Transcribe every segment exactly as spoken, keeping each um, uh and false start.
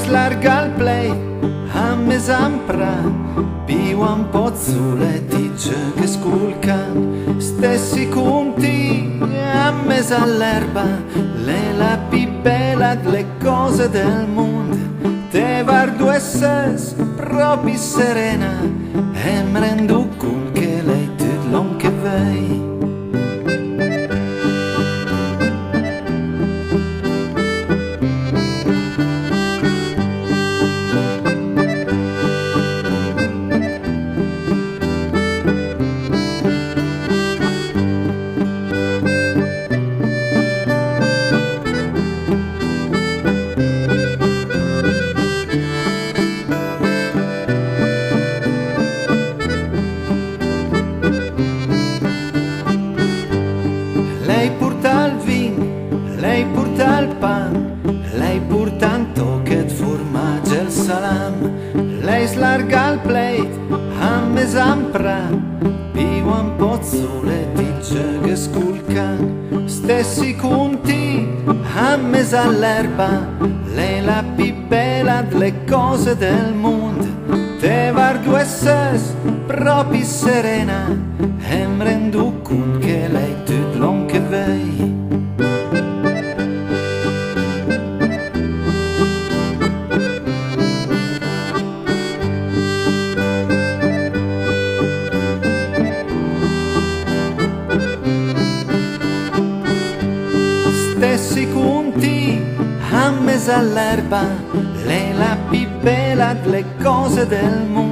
Slarga ël pleit an mes a un pra, pìo un pò ëd sòl e ti giöghes col can. Stesse con ti an mes a l'erba, l'é la pì bela dle còse dël mond. Te vardo e ses pròpi serena e m'rendo cont che l'é tut lòn che veuj. L'hai portà ël vin, l'hai portà ël pan, l'hai portà un tòch ëd formatg e ël salam. L'hai slargà ël pleit an mes a un pra, pìo un pò ëd sòl e ti giöghes col can. Stesse con ti an mes a l'erba, l'é la pì bela dle còse dël mond. Te vardo e ses pròpi serena e m'rendo cont che l'é tut lòn che veuj. Stesse con ti an mes a l'erba, l'é la pì bela dle còse dël mond.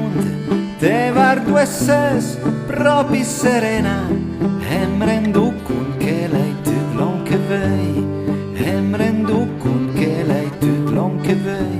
Te vardo e ses pròpi serena e m'rendo cont che l'é tut lòn che veuj, e m'rendo cont che l'é tut lòn che veuj.